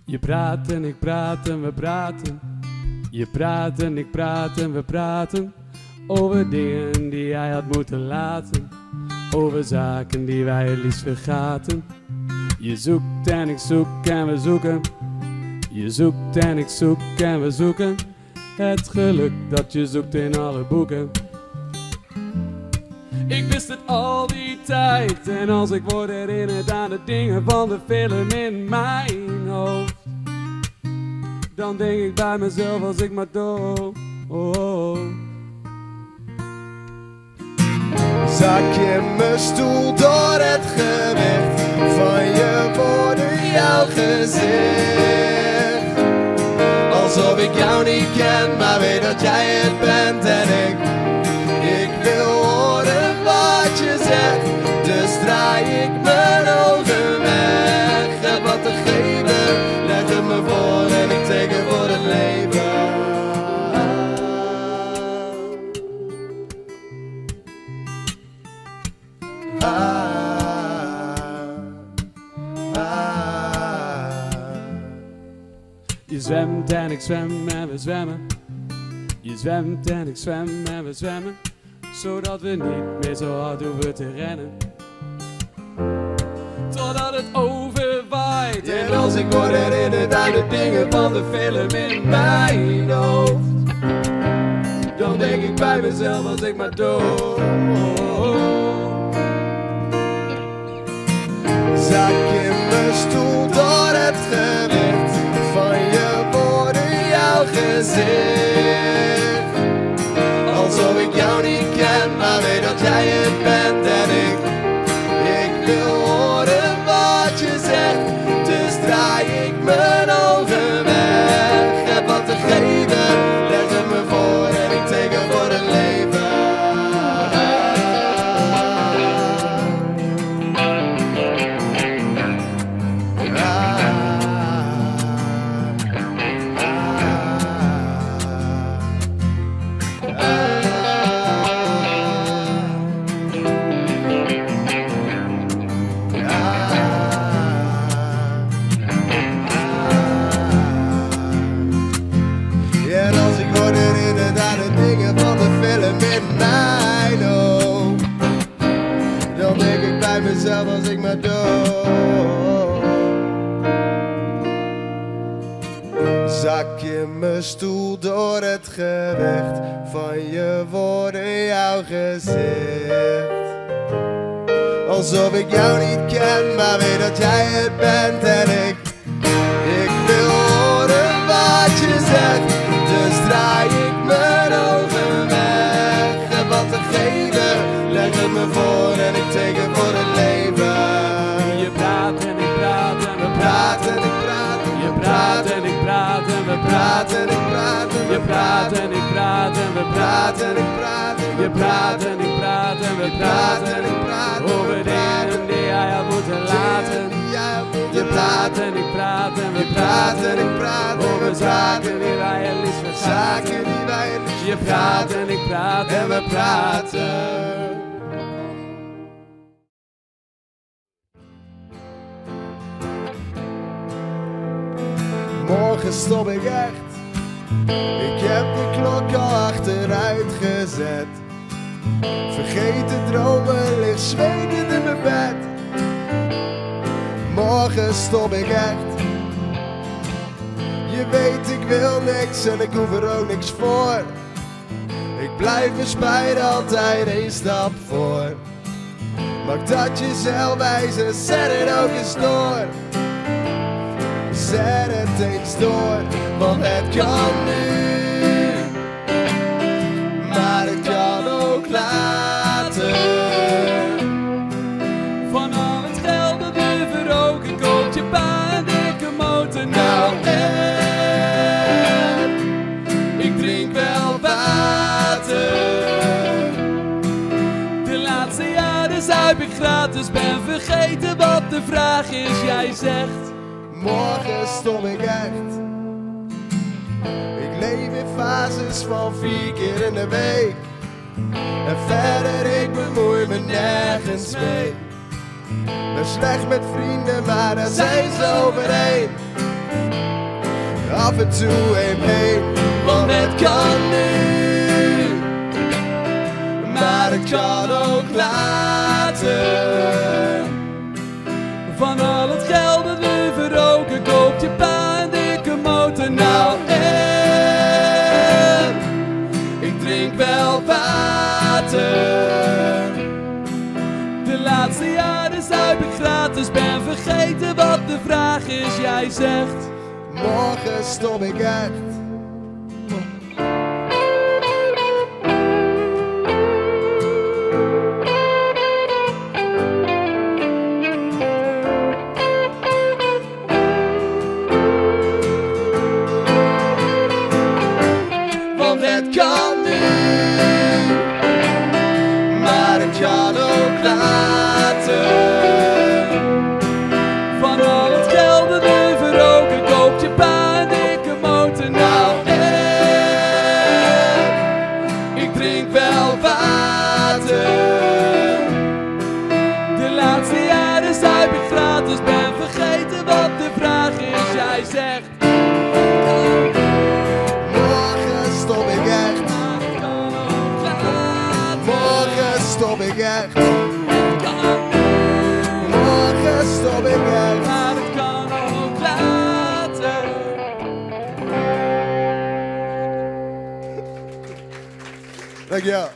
Je praat en ik praat en we praten. Je praat en ik praat en we praten. Over dingen die jij had moeten laten. Over zaken die wij het liefst vergaten. Je zoekt en ik zoek en we zoeken. Je zoekt en ik zoek en we zoeken. Het geluk dat je zoekt in alle boeken. Ik wist het al die tijd. En als ik word herinnerd aan de dingen van de film in mijn hoofd, dan denk ik bij mezelf als ik maar door. Oh. Zak in mijn stoel door het gewicht van je woorden, jouw gezicht. Alsof ik jou niet ken, maar weet dat jij het bent en ik. Ik wil horen wat je zegt, dus draai ik mijn ogen weg. Heb wat te geven, leg het me voor en ik teken voor het leven. Ah, ah. Je zwemt en ik zwem en we zwemmen. Je zwemt en ik zwem en we zwemmen. Zodat we niet meer zo hard hoeven te rennen. Totdat het overwaait. En als ik word herinnerd aan de dingen van de film in mijn hoofd, dan denk ik bij mezelf als ik maar door. Zak in mijn stoel door het gewicht van je woorden, jouw gezicht. Alsof ik jou niet ken, maar weet dat jij het bent en ik. Ik wil horen wat je zegt, dus draai ik mijn ogen weg. Heb wat te geven, leg het me voor en ik teken voor het leven. En als ik word herinnerd aan de dingen van de film in mijn hoofd, dan denk ik bij mezelf als ik maar door. Zak in mijn stoel door het gewicht van je woorden, jouw gezicht. Alsof ik jou niet ken, maar weet dat jij het bent en ik. Ik wil horen wat je zegt, dus draai ik mijn ogen weg. Heb wat te geven, leg het me voor en ik teken voor het leven. Je praat en ik praat en we Praat praten. en ik praat en Je we praat praten. en ik praat en we Praat praten. en ik praat en Je we praat praten. en ik praat en we Praat praten. en ik praat en Je we praat praten. en ik praat en we Praat en praten. ik praat en we Over praten. dingen die jij had moeten laten. Je Je praat praat en ik praat en we Je praat en praten. ik praat en Over we zaken praten. die wij het liefst Zaken vergaten. die wij het liefst Je praat en ik praat En we praten. Morgen stop ik echt. Ik heb de klok al achteruit gezet. Vergeet de dromen, lig zwetend in mijn bed. Morgen stop ik echt. Je weet ik wil niks en ik hoef er ook niks voor. Ik blijf mijn spijt altijd één stap voor. Maak dat jezelf wijzer, zet het ook eens door. Zet het eens door, want het kan nu. Maar het kan ook later. Van al het geld dat we verroken, koopt je pa een dikke motor. Nou en ik drink wel water. De laatste jaren zuip ik gratis, ben vergeten wat de vraag is. Jij zegt, Morgen stop ik echt. Ik leef in fases van 4 keer in de week. En verder, ik bemoei me nergens mee. Ben slecht met vrienden, maar daar zijn ze overheen. Af en toe even heen, Want het kan nu, maar het kan ook later. Van al het geld dat we verroken, koopt je pa een dikke motor. Nou en, ik drink wel water. De laatste jaren zuip ik gratis, ben vergeten wat de vraag is. Jij zegt, Morgen stop ik echt. Want het kan nu, maar het kan ook later. Van al het geld dat we verroken, koopt je pa een dikke motor. Nou en, ik drink wel water. De laatste jaren zuip ik gratis, ben vergeten wat de vraag is. Jij zegt, Morgen stop ik echt. maar het kan ook later. Morgen stop ik echt. Het kan nu, Morgen stop ik echt. maar het kan ook later. Dankjewel.